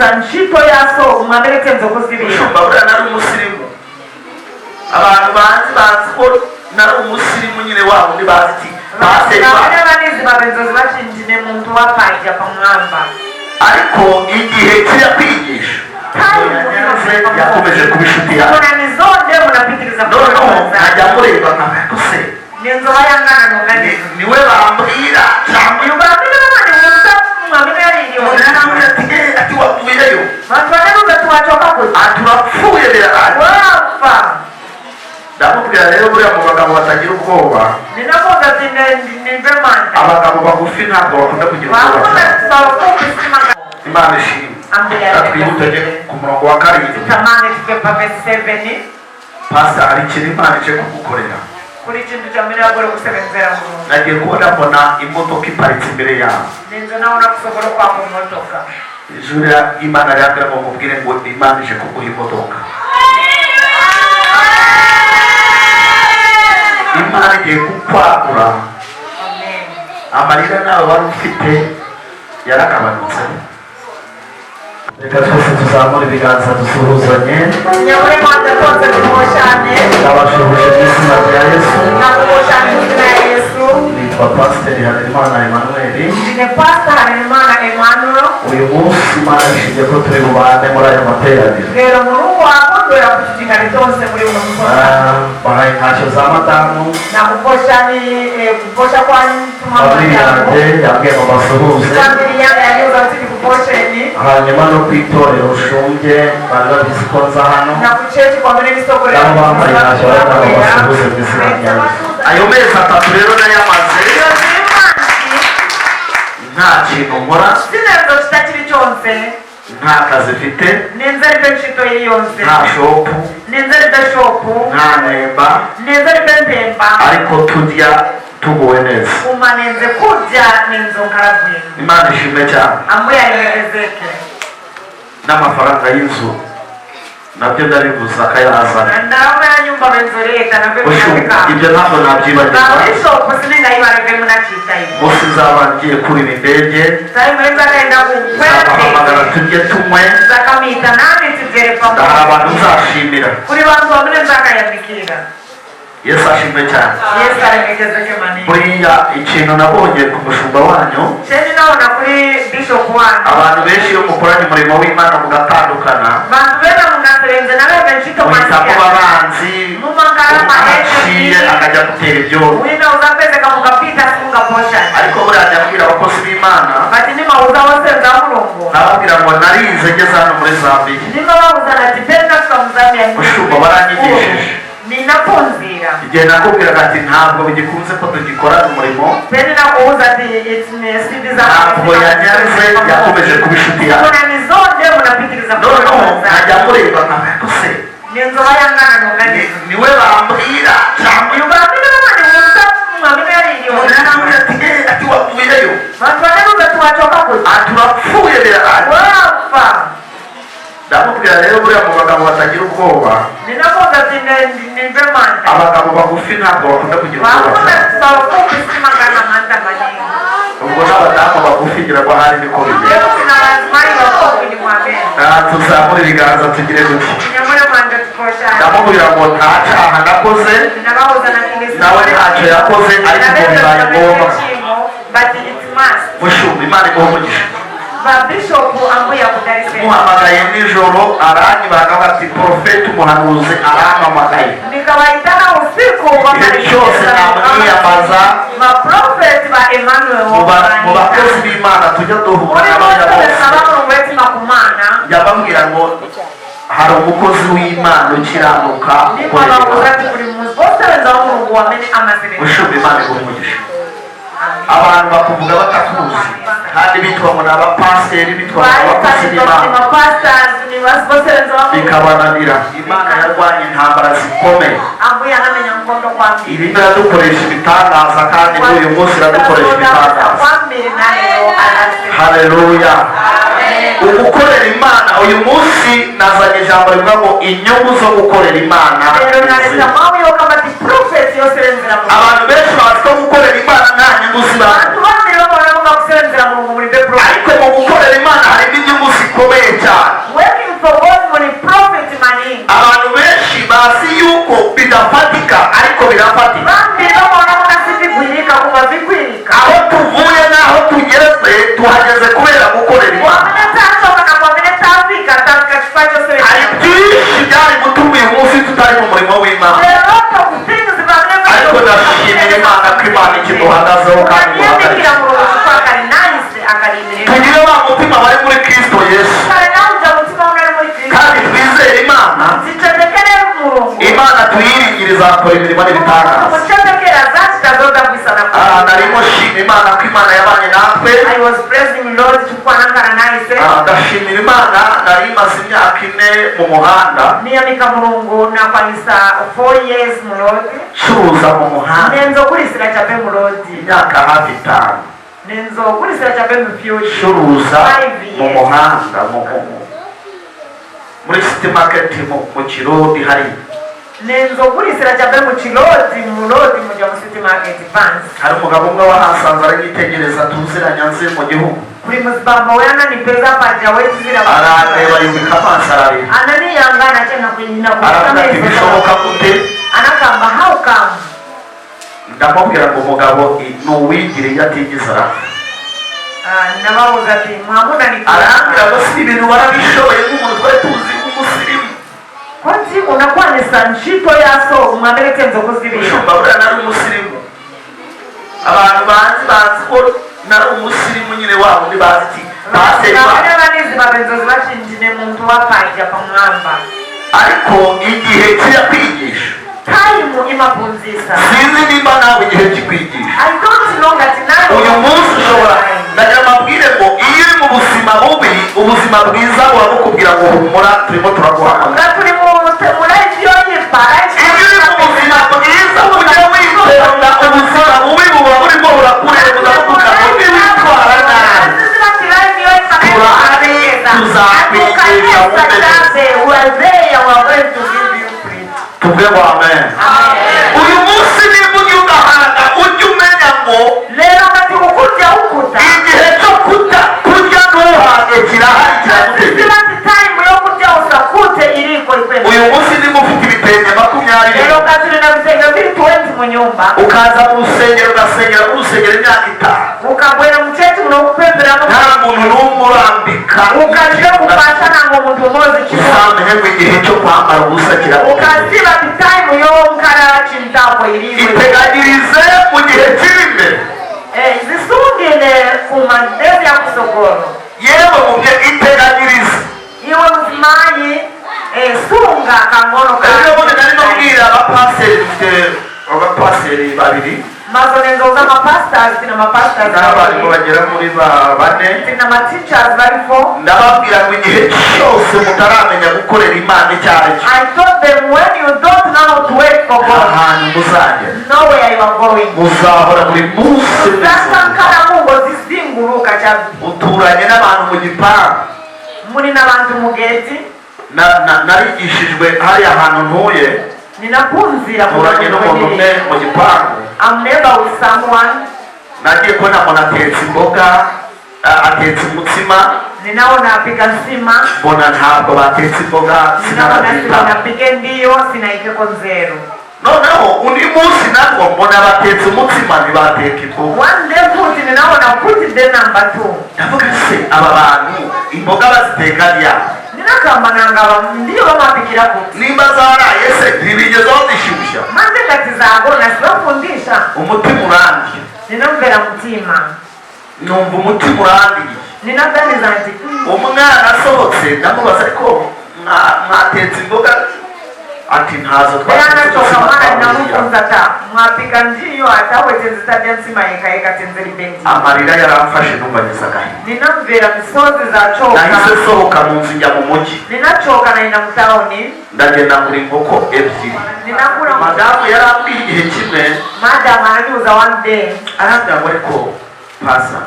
Kusa ntchito yaso mwamene tenzo kuzibira. Mushumba, buriya nari umusirimu. Abantu banzi ko nari umusirimu nyine, wa wundi bazi ati pasiteri wacu. Vamene vaniziva venzozi vati ndine muntu wapaja pamwamba. Ariko igihe kijya kwigisha, yanyanze, yakomeje kuba inshuti yawe. Munanizonde munapitiriza. Noneho nkajya mureba nka se Nenzo vayangana noganiza. Niwe bambwira cyangwa Yubamene vamaniuza mwamene yaliliyo. Umuntu yarambwira ati ati wavuyeyo. Vantu vaneruza tiwachoka kuti Ati urapfuye, birarangiye. Wafa. Ndamubwira rero, buriya mu bagabo batagira ubwoba, Ndinakuza ti ndimve manja. abagabo bagufi ntabwo bakunda kugira ubwoba Vamume cyane. bafupi simanga. Imana ishimwe. Twihute ku murongo wa 7. Titamange tifike pa verse 7. Pastor, hari ikintu Imana ije kugukorera. Kuli chintu chamene agore kusevenzera Mulungu. Nagiye kubona mbona imodoka iparitse imbere yawe. Ninzo naona kusogolo kwako motoka. Ijwi ry'Imana ryambwira ngo mubwire ngo Imana ije kuguha imodoka, Imana igiye kukwagura. Amen. Amarira nawe wari ufite yaragabanutse. Reka twese tuzamure ibiganza dusuhuzanye. Nyamure manja tonse timoshane. Ndabashuhuje mu izina rya Yesu. Nakumoshane muzina ya Yesu. Nitwa Pasiteri Harerimana Emmanuel. Ndine Pastor Harerimana Emmanuel. Uyu munsi Imana yishimye ko turi bubane muri aya materaniro. Lero Mulungu akondwera kuti tingali tonse muli uno msonkhano. Bahaye intashyo za madamu. Nakuposhani kuposha kwa Famille yanjye yambwiye ngo basuhuze. Family yanga yageuza kuti ndikuposheni. Hanyuma no ku itorero ushumbye bari babizi ko nza hano. Na kuchechi kwamene ndisokolera. Nabo bambaye intashyo baravuga ngo basuhuze mu izina rya Yesu. Ayo mezi 3 rero nayamaze nta kintu nkora, Sinenzo chita chilichonse. nta kazi mfite, Nenzelibe ntchito iliyonse. nta shop, Nenzelibe shop. nta nemba, Nenzelibe mpemba. ariko turya tuguwe neza. Kuma nenze kudya nenzo nkhala bwino. Imana ishimwe cyane. Ambuye alemekezeke. N'amafaranga y'inzu nabyo ndabivuze akayazana. Ndalama ya nyumba benzoleta navyo. Mushumba, ibyo ntabwo nabyibagirwa. Bishop, siningaibaleve munachita ivo. Umunsi nzaba ngiye kurira indege, Taimwenzakaenda nzabahamagara kukwera. turye tunywe. Zakamita nami tidzere Hari pamwe. abantu nzashimira. Kuli vantu vamene nzakayamikira. Yesu ashimwe cyane. Yesu alemekezeke maningi. Buriya ikintu nabonye ku mushumba wanyu, Chendinaona kuli bishop wanu, abantu benshi iyo mukoranye umurimo w'Imana mugatandukana, vantu vena mungaserenze naveve ntchito, muhita muba abanzi. Mumangala. Aciye akajya gutera ibyobo. Wina uzapezeka mukapita simungaposhani. Ariko buriya njya mbwira abakozi b'Imana, Bati nimauza wosenza Mulungu, nababwira ngo narize ngeze hano muri Zambiya. Nimawauza nati penda fika muzambia. Mushumba, baranyigishije. Ninapunzira. Igihe nakubwiraga ati ntabwo bigikunze ko tugikorana umurimo, Peni nakuuza ati sindiza. ntabwo yanyanze, yakomeje kuba inshuti yawe. Munanizonde munapitiriza. Noneho nkajya mureba nka se Nenzo vayangana noganiza. Niwe bambwira cyangwa Yubamene vamaniuza mwamene yaliliyo. Umuntu yarambwira ati ati wavuyeyo. Vantu vaneruza tiwachoka kuti Ati urapfuye, birarangiye. Wafa. Ndamubwira rero, buriya mu bagabo batagira ubwoba, Ndinakuza ti ndimve manja. abagabo bagufi ntabwo bakunda kugira ubwoba Vamume cyane. bafupi simangana manja maningi. Ubwo n'abadamu bagufi ngira ngo ahari niko bimeze. Yekuti na vadzimai vafupi ni mwamene. Tuzamure ibiganza tugire gutya. Nyamure manja tikoshana. Ndamubwira ngo nta cyaha nakoze, Ndinavauza na nawe ntacyo yakoze, ariko ngo bibaye ngombwa. But it's must. Mushumba, Imana iguhe umugisha. Vabishopu, ambuya kudaliseni. Muhamagaye nijoro aranyibanga ati porofeti umuhanuzi arampamagaye. Nikawaitana usiku. Igihe cyose namwiyambaza, Maprofeti va Emmanuel, mu bakozi b'Imana tujya duhura muri n'abanya bose bose, bamwe wetima kumana, njya ngo hari umukozi w'Imana ukiranuka ukorera nimabauza Imana. ati kuli muzi osebenza wamulungu wamene amasebenza. Mushumba, Imana iguhe umugisha. Abantu bakuvuga batakuzi kandi bitwa ngo ni abapasiteri, bitwa ngo ni abakozi b'Imana, mapastors ni bosebenza wamulungu. bikabananira. Imana yarwanye intambara zikomeye. Ambuye anamenya mkondo kwambiri. Irimo iradukoresha ibitangaza kandi n'uyu munsi iradukoresha ibitangaza. Kwambiri nalero alase. Haleluya! Ugukorera Imana, uyu munsi nazanye ijambo rivuga ngo inyungu zo gukorera Imana. Lero naleta mawu yokamba ti profeti yosebenzera Mulungu. Abantu benshi bazi ko gukorera Imana nta nyungu zibamo. Bantu bambiri babona bunga kusebenzera Mulungu mulibe profeti. Ariko mu gukorera Imana harimo inyungu zikomeye cyane. cyane. Working for God muli profit maningi. Abantu benshi bazi yuko bidafatika, ariko birafatika. Vambiri vamaona kuna sivigwirika kuma vigwirika. Aho tuvuye n'aho tugeze, tuhageze kubera gukorera Imana. Wamene tachoka na kwamene tafika, tafika chifukwa chose. Hari byinshi byari gutuma uyu munsi tutari mu murimo w'Imana, There are a lot of things vamene. ariko ndashimira Imana ko Imana ikiduhagazeho kandi Yandikira duhagaze. Mulungu chifukwa akali nice akalimirira. Tugire wa mutima wari muri Kristo Yesu, Kale nauja mutima unali muri Kristo. kandi twizere Imana. Tichetekere Mulungu. Imana tuyiringire izakora imirimo n'ibitangaza. Muchetekera zachitazoda kuisana. Ah, narimo shima Imana ko Imana yabanye natwe. I was praising Lord chifukwa nankana naise. Ah, ndashimira Imana, nari maze imyaka 4 mu muhanda, Niyamika Mulungu nakwanisa 4 years mu road. ncuruza mu muhanda. Nenzokulisira chape mu road. Imyaka hafi 5. Nenzokulisira chape mu future. Ncuruza 5 mu years. muhanda muri City Market, mu Kirodi hariya. Nenzokulisira chape mu chilodi mu road muja mu City Market vans. Hari umugabo umwe wahasanze aranyitegereza, tuziranye, nzi mu gihugu. Kuli muzibambo we ananipeza paja wetizira. Arandeba, yubika amaso, ararira. Ananiyangana chena kuina. Aravuga ati: "Bishoboka gute?" Anakamba, "How come?" Ndamubwira ngo umugabo ni uwigira iyo atigize arapfa. Nabawuza ati mwamuna ni Arambwira ngo si ibintu warabishoboye nk'umuntu twari tuzi nk'umusirimu. Koti unakwanisa ntchito yaso mwamene nzokuzibira. Ushumba, buriya nari umusirimu. Abantu bazi ko nari umusirimu nyine, wa wundi bazi ati pasiteri Vamene wacu. Vanizi vavenzozi vachinjine muntu wapaja pamwamba. Ariko igihe kirakwigisha. Time imapunzisa. Sinzi nimba nawe igihe kikwigisha. I don't know ngati nawe. Uyu munsi ushobora, ndagira amabwire ngo iyo uri mu buzima bubi, ubuzima bwiza buba bukubwira ngo humura, turimo turaguhamagara. Nga tuli mu life yoyipa. Iyo uri mu buzima bwiza, ujya witonda, ubuzima bubi buba burimo burakureba, bukubwira ngo niwitwara nabi, turahari, tuzakwigisha wumve. Tuvuge ngo amen. Uyu munsi nimba ujya ugahanga, ujye umenya ngo Lero ngati ukudya ukuta, igihe cyo kuta kurya ntuhage kirahari, kiragutegereje. ziba nti time yokudya usakute iriko ikwenda. Uyu munsi niba ufite ibitenge 20, Lero ngati ulina vitenge vili 20 mu nyumba, ukaza mu rusengero, ugasengera mu rusengero imyaka 5, ukabwera muchechi munokupemberamo, nta muntu n'umwe urambika, ukalire kupasa nango muntu umozi chimo, uzamenye ngo igihe cyo kwambara ubusa kiragutegereje. Ukaziba ti time yonkala chintambo ilipo. Iteganyirize mu gihe kiri imbere. Eh, zisungile kumandezi ya kusogolo. Yewe mubye, iteganyirize. Iwe mzimayi, eh, sunga kangono. Ejo bundi narimo mbwira abapasiteri, dufite abapasiteri babiri Mazonenzo za mapastors, tina mapastors n'abarimu bagera muri bane. Tina mateachers bali four. Ndababwira ngo igihe cyose mutaramenya gukorera Imana icyo ari cyo, I told them, when you don't know how to wait for God, ahantu muzagera, nowhere you are going. Muzahora buri munsi Zasankala mungo zizinguluka cha. Uturanye n'abantu mu gipangu. Muli n'abantu mugeti. Narigishijwe hariya hantu ntuye. Ninapunzira. Nturanye n'umuntu umwe mu gipangu. I'm neighbor with someone. Nagiye kubona mbona atetse imboga, atetse umutsima. Ninaona apika nsima. Mbona ntabwo batetse imboga, Ninaona sinanabyitaho. sinapike ndiyo sinaikeko nzeru. Noneho undi munsi nabwo mbona batetse umutsima, ntibateka imboga. One day futi ninaona futi day number two. Ndavuga se aba bantu imboga baziteka ryari? Ninakambananga ndiyo bamapikira kuti. Nimba zaraye se ntibigeze bazishyushya? Manze ngati zagona sibafundisha. Umutima urandiye. Ninamvera mutima. Numva umutima urandiye. Ninaganiza nti Umwana asohotse ndamubaza: "Ariko mwatetse imboga?" Ati: "Ntazo twatetse, Anachoka umutsima mwana twawuriye." ninamufunza ta mwapika ndiyo atawe tenzitadya nsima yekayeka tenzeri bendi. Amarira yaramfashe, numva ngize agahinda. Ninamvera misozi zachoka. Nahise sohoka mu nzu njya mu mujyi. Ninachoka naenda mutaoni. Ndagenda ngura inkoko ebyiri. Ninakula. Madamu yarambwiye igihe kimwe, Madam ananiuza one day, arambwira ngo: "Ariko pasa,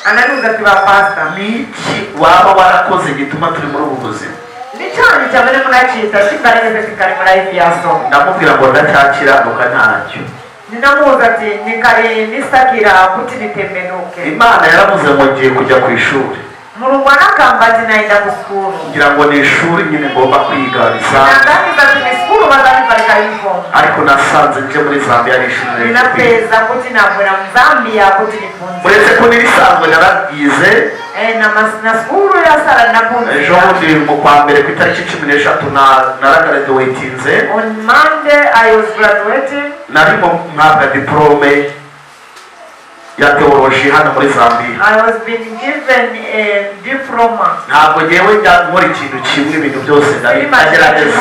ananiuza tiba pasta, ni iki waba warakoze gituma turi muri ubu buzima?" Ni chani chamene munachita chingalekeze tinkali mu life yaso? Ndamubwira ngo ndacyakiranuka ntacyo. Ninamuuza ati nikali nisakira kuti nitembenuke. Imana yaravuze ngo ngiye kujya ku ishuri. Mulungu anakamba tinaenda ku sukulu. Ngira ngo ni ishuri nyine ngomba kwiga bisanzwe. Naganiza kuti ni sukulu bazanivalika uniform. Ariko nasanze nje muri Zambia ari ishuri nari kwiga. Ninapeza kuti nabwera muzambia kuti nifunze. Uretse ko n'irisanzwe narabyize. Na sukulu yasala Ejo napunzira. bundi mu kwa mbere ku itariki 13 naragraduatinze. On Monday I was graduating. Narimo mpabwa diplôme ya théologie hano muri Zambia. I was being given a diploma. Ntabwo ngewe njya nkora ikintu kimwe, ibintu byose ndagerageza.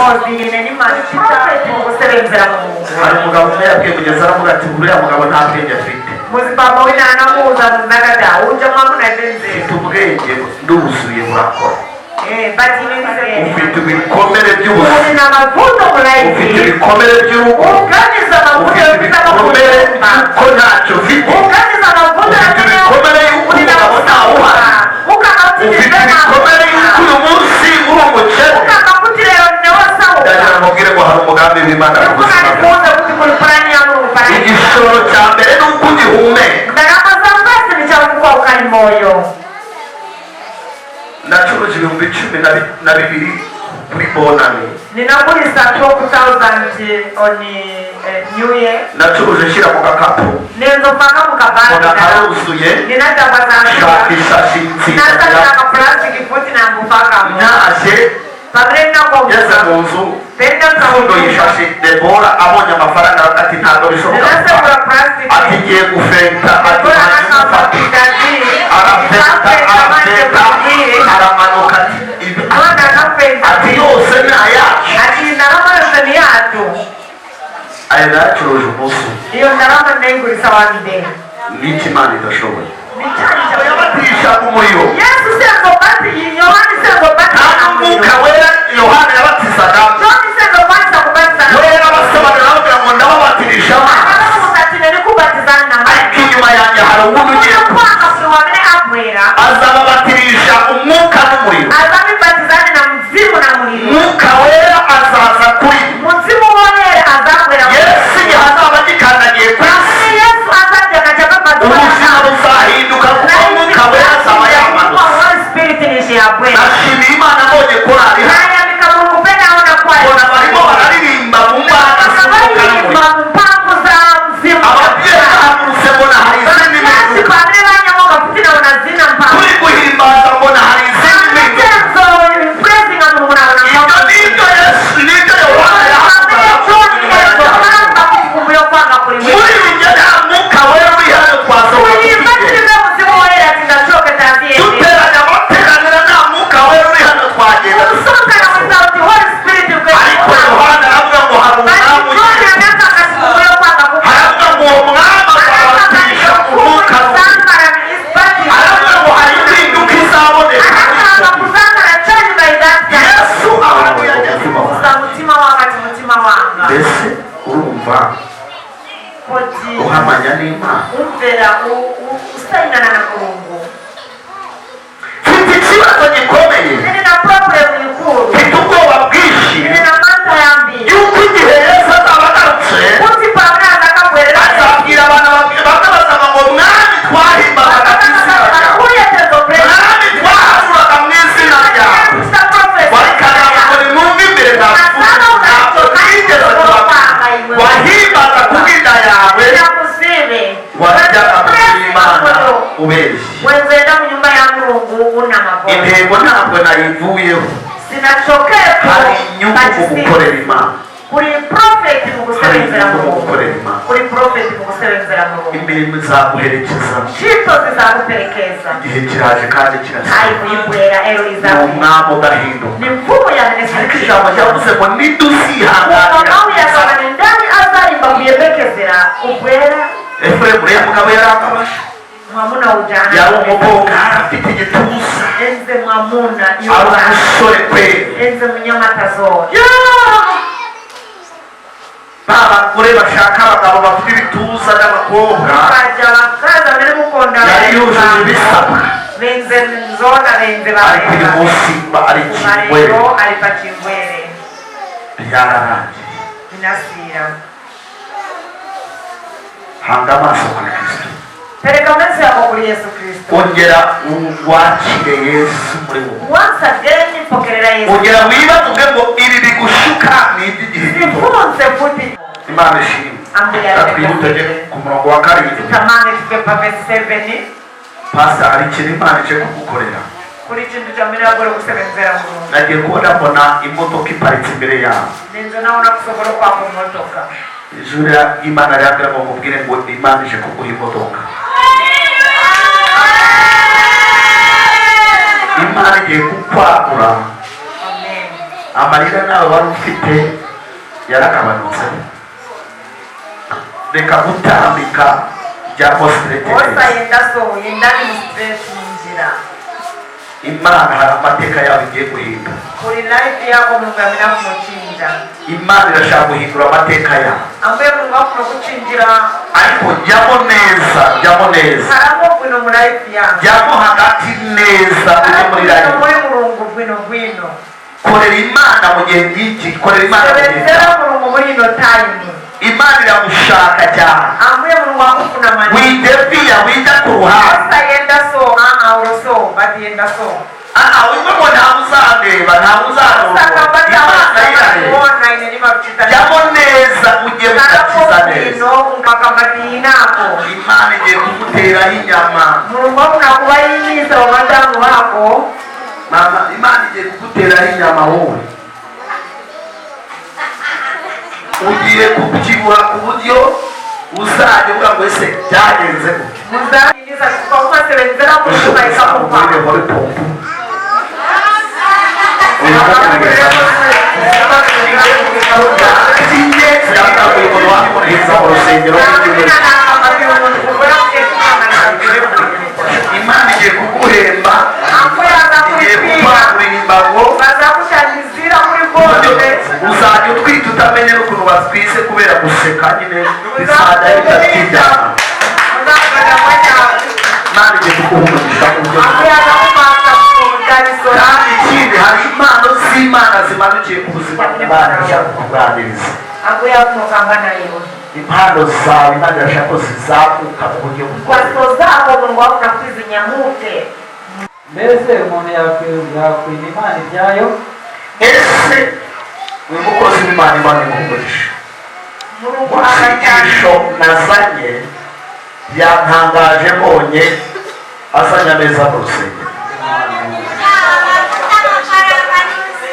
Kusebenzera Mulungu. Hari umugabo umwe yabwiye kugeza aravuga ati: "Uriya mugabo nta bwenge afite." Muzibaba wina anamuuza muzakati auja mwamuna benzera. Mfite ubwenge, nduzuye, burakora. But ine Ufite ibikomere by'ubuzima. Uli na mavuto Ufite mulaiki. ibikomere by'urugo. Uganiza mavuto Ufite ibikomere y'uko ntacyo ufite. Uganiza mavuto. Ufite ibikomere y'uko umugabo ntawuhari. Ufite ibikomere y'uko uyu munsi uri umukene. Ukakakuti lero newasauka. Ndagira ngo mbwire ngo hari umugambi w'Imana ku buzima bwawe. Ndikuza kuti kuli plani ya Mulungu pala. Igishoro cya mbere ni uko ugihumeka. Ndalama za pasi ni chakukuwa ukali moyo. Nacuruje 12,000 kuri Bonane. Ninagulisa 12,000 on New Year. Nacuruje nshyira mu gakapu. Nenzopaka Mbona mukabanga. karuzuye. Ninadabwa Nshaka ishashi, nsindagira. Nasaka plastic futi nambupaka. Ntashye Pamene ngeze nakomba. mu nzu, Penda pfunduye ishashi. Debora abonye amafaranga ati: "Ntabwo bishoboka." Ninasegura plastic. Ati: "Ngiye gufenta." Ati: Debora "Hanyuma ufate." Arafenta, arafenta, aramanuka ati Mwana akafenta. Ati: "Yose ni ayacu." Ati ndalama yose ni yatu. Ayo nayacuruje umunsi umwe. Iyo ndalama ndayigurisa one day. N'iki Imana idashoboye? Ni chani cha Yabatisha umuriro. Yesu sengobati Yohani sengobati. Nta n'Umwuka Wera Yohana yabatizaga. Yohani sengobati kubatiza. Yo yarabasobanurira, ababwira ngo: "Ndababatirisha amazi, ariko inyuma yanjye hari uwundi ugiye kuza, azababatirisha umwuka n'umuriro. Umwuka Wera azaza kuri Yesu igihe azaba agikandagiye ku isi. Ubuzima buzahinduka kuko Umwuka Wera azaba yamanutse." Nashimiye Imana mbonye korari hano, mbona barimo bararirimba mu mbaraga z'umwuka n'umuriro. Ababyeyi bahagurutse, mbona hari izindi mpinduka. Turi guhimbaza, mbona hari izindi mpinduka. Ibyo nibyo Yesu, nibyo Yohana yahavugaga inyuma yanjye hari undi. Muri ibyo nta Mwuka Wera uri hano twasohoka tukigenda. Duteranya amateraniro nta Mwuka Wera uri hano twagenda. Ariko Yohana aravuga ngo hari umwami ugiye, aravuga ngo uwo mwami azabatisha umwuka n'umuriro. Aravuga ngo hari impinduka izaboneka muri icyo gihe. Yesu ahantu yageze, mbese urumva uhamanya n'Imana? Umvera usayinana na Mulungu. Mfite ikibazo gikomeye. Nili na problem ikulu. Mfite ubwoba bwinshi Nili na manta yambiri yuko igihe Yesu azaba agarutse, kuti pamene azakabwerera, azabwira abantu bamwe bazaba ngo: "Mwami, twahimbazaga mu izina ryawe. Mwami, twahanuraga mu izina ryawe." Warikaraga ngo: "Nimwumve imbere, ntabwo nigeze kubamenya. Wahimbaza kubw'inda yawe, wajyaga mu Imana ubeshya." Wenzenda mu nyumba ya Mulungu una maboya. Intego ntabwo nayivuyeho. Sinachokeko. Hari inyungu mu gukorera Imana. Kuli profit mu Hari gusebenzera inyungu mu Mulungu. gukorera Imana. Kuli profit mu gusebenzera Mulungu. Imirimo izaguherekeza. Ntchito zizakuperekeza. Igihe kiraje kandi kirasa. Ayi kuyibwera ero Ni izaku umwami udahinduka. Ni mfumu yamene Ariko ijambo ryavuze ngo niduzihanganira. Umamawu yasabane ndani azalimba kuyembekezera kubwera. Efuremu, uriya mugabo yarambabaje. Mwamuna ujana Yari umukobwa afite igituza, enze mwamuna ari yuba umusore kweli. Enze munyamatazo. Ba bagore bashaka abagabo bafite ibituza n'abakobwa, Baja bakaza bamene mukonda. yari yujuje ibisabwa. Benze nzona benze. Ariko uyu munsi ari Kingwere. Kumalero ali pa Chingwere. Byararangiye. Binasira. Hanga amaso kuri Kristo. Pereka amenso yako kuri Yesu Kristo. Ongera wakire Yesu muri wowe. Once again pokerera Yesu. Ongera wibaze uvuge ngo ibi bigushuka ni iby'igihe gito. Zifunze kuti. Imana ishimwe. Ambuya. Twihute ku murongo wa 7. Tamane tuke pa verse 7. Pastor, hari ikintu Imana ije kugukorera. Kuri chintu chamene agore kusebenzera Mulungu. Nagiye kubona mbona imodoka iparitse imbere yawe. Nenzo naona kusogolo kwako motoka. Ijuru Imana irambwira ngo nkubwire ngo Imana ije kuguha imodoka. Imana igiye kukwagura. Amen. Amarira nawe wari ufite yaragabanutse. Reka gutambika bya Osa yenda so yenda ni stress munjira. Imana hari amateka yawe igiye guhindura. Kuri life yako Mulungu amina kumuchinja. Imana irashaka guhindura amateka yawe. Ambaye Mulungu akuna kuchinjira. Ariko jyamo neza, jyamo neza. Haramo bwino mu life yawe. Jyamo hagati neza ujye muri life. Muri Mulungu bwino bwino. Korera Imana mu gihe nk'iki, korera Imana mu gihe. Sebenzera Mulungu muri ino time. Imana iragushaka cyane. Ambaye Mulungu akufuna mani. Wideviya wijya ku ruhande. Osa yenda so, uroso, bati yenda so. Wimwe ngo ntawe uzandeba, ntawe uzareba. Imana irareba. Jyamo neza ugiye gukakiza neza. Imana igiye kuguteraho inyama. Mama, Imana igiye kuguteraho inyama wowe. Ugiye kubyibuha ku buryo uzajya uvuga ngo ese byagenze gute. Imana igiye kuguhemba, igiye kukwagurira imbago, uzajya utwita utamenye n'ukuntu batwise kubera guseka nyine bizajya bitatijyana. Imana igiye kuguha umugisha mu buryo kandi ikindi hari impano z'Imana zimanukiye ku buzima bw'Imana ishaka kukuganiriza. Impano zawe Imana irashaka ko zizamuka mu buryo bukomeye. Mbese umuntu yakwima Imana ibyayo? Ese uyu mukozi w'Imana Imana imuha. Mu cyigisho nazanye byantangaje mbonye azanye ameza mu rusengero.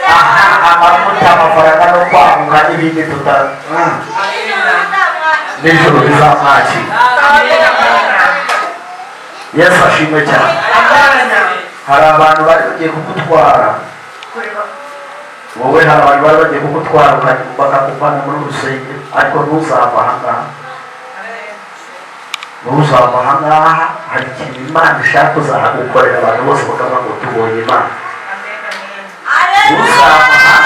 Aha amavuta, amafaranga no kwaguka n'ibindi tuta nijoro bizamwakira. Yesu ashimwe cyane. Hari abantu bari bagiye kugutwara wowe, hari abantu bari bagiye kugutwara bakakuvana muri rusengero, ariko ntuzava aha ngaha. Ntuzava aha ngaha. Hari ikintu Imana ishaka kuzagukorera abantu bose bakavuga ngo tubonye Imana. Ntuzava aha.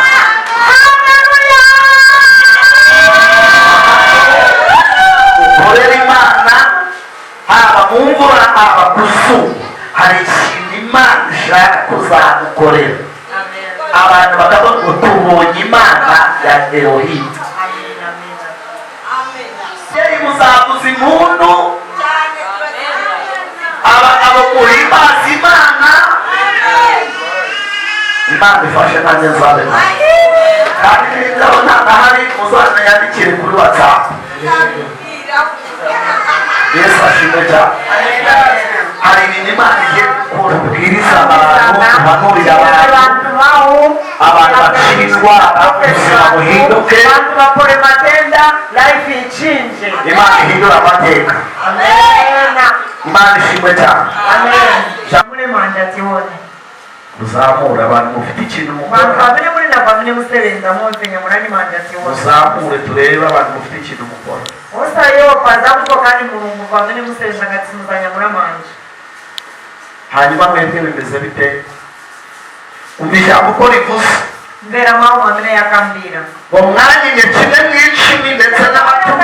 Ukorera Imana haba mu mvura haba ku zuba, hari ikintu Imana ishaka kuzagukorera abantu bakavuga ngo tubonye Imana ya Elohim. Muzavuza impundu, abagabo muhimbaza Imana. Imana ifashe nanjye nzabe nawe. Kandi nindabo ntahari muzanayandikire kuri WhatsApp. Yesu ashimwe cyane. Hari ibintu Imana igiye gukora, ubwiriza abantu, uhanurira abantu, abantu bakira indwara, ubuzima buhinduke. Imana ihindura amateka. Imana ishimwe cyane. Muzamure abantu mufite ikintu mukora. Muzamure turebe abantu mufite ikintu mukora. Hanyuma mwebwe bimeze bite? Umva ijambo uko rivuze. Ngo mwanyimye kimwe mu icumi ndetse n'amaturo.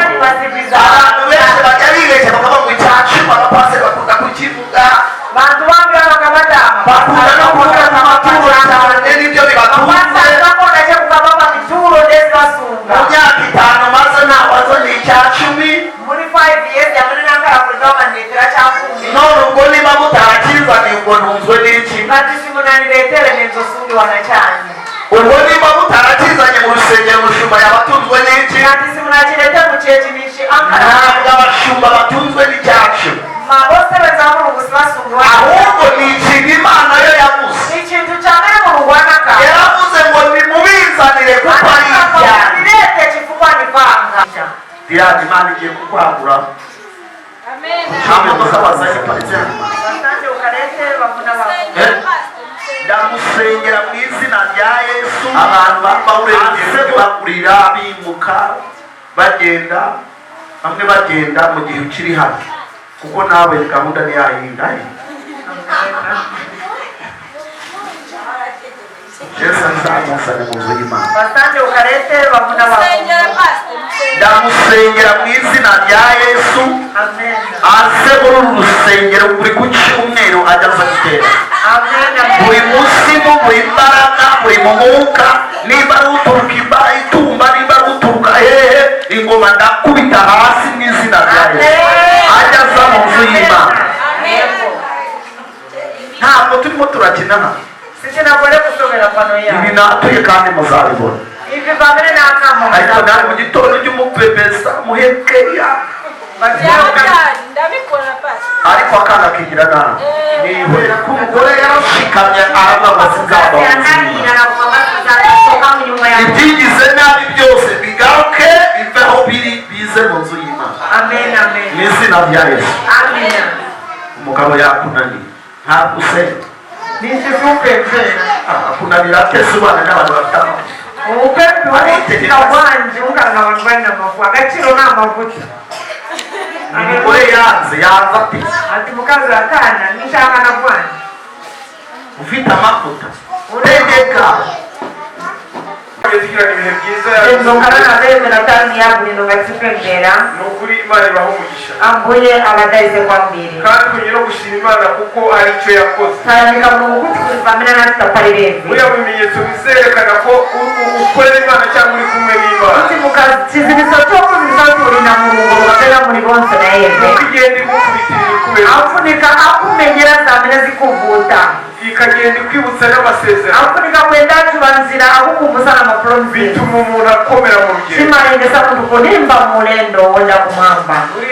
Abantu benshi bajya bibeshya bakavuga ngo icya cumi abapasiteri bakunda kukivuga. Bakunda no kuvuga amaturo cyane n'ibyo bibatunze. Mu myaka 5 maze ntawe azanye icya cumi. Muri 5 years yamene nakara kulipa manetera cha Simunaniletele nenzosungiwa na chani. Ubwo niba mutarakizanye mu rusengero, umushumba yabatunzwe n'iki? Ngati simunachilete muchechi nishi ankara. Ntabwo abashumba batunzwe n'icyacu, Mabosebeza mulungu sibasungiwa, ahubwo ni ikintu Imana yo yavuze. Ikintu chamene mulungu anaka. Yaravuze ngo nimubizanire kuko ari ibyanyu. Nilete chifukwa ni vanga. Diane, Imana igiye kukwagura. Nta modoka wazanye iparitse hano. Basande ukalete bavuna bako. Ndamusengera mu izina rya Yesu. Abantu bawurengera bagurira, bimuka, bagenda, bamwe bagenda mu gihe ukiri hano, kuko nawe gahunda ni yayindi. Ayi, Yesu azamuzane mu nzu y'Imana. Basande ukalete bavuna bako. Ndamusengera mu izina rya Yesu. Amen. Aze muri uru rusengero buri ku cyumweru, ajya aza gutera Amen. buri musimu, buri mbaraga, buri mwuka, niba ari uturuka itumba, niba ari uturuka hehe, ingoma ndakubita hasi mu izina rya Yesu. Ajya aza mu nzu y'Imana. Ntabwo turimo turakina hano. Sitinakole kusomera pano Ibi ya. natuye kandi muzabibona. Ivi pamene nakama. Ariko nawe mu gitondo ujye umupepesa, muhekeya. Ndabikora, pastor. Ariko akana kigira nabi nihorera ko umugore yarashikamye, aravuga ngo sinzava mu nzu y'Imana. Ibyigize nabi byose bigaruke, bive aho biri, bize mu nzu y'Imana. Amen, amen. Mu izina rya Yesu. Amen. Umugabo yakunaniye, ntabwo usenga. Nisifupembe. Akunanira atese ubana n'abantu bafite amavuta. Upepe utika bwanji ungana abantu bali namafu agaciro ni amavuta. Umugore yanze, yanze atese. Ati mukazi akana nishaka na bwanji. Ufite amavuta, tegeka. Tugirana ibihe byiza. Enzongana na bebe na tani yabwino ngatipembera. Ni ukuri Imana ibaha umugisha. Ambuye abadaize kwambiri. Kandi tugiye no gushima Imana kuko ari cyo yakoze. Tayamika Mulungu kuti kuli pamene anatitapalireve. Buriya mu bimenyetso bizerekana ko ukorera Imana cyangwa uri kumwe n'Imana, Kuti mukachizimiso chokuzisa kuti uli na Mulungu kapena muli bonse na yeve, nuko igenda igukubitira ibikubera, afunika akumenyera zamene zikuvuta, ikagenda ikwibutsa n'amasezerano, afunika kwenda achivanzira akukumbusa na mapromises, bituma umuntu akomera mu rugendo. Chimalengesa kuti kulimba mulendo wonda kumwamba. Buriya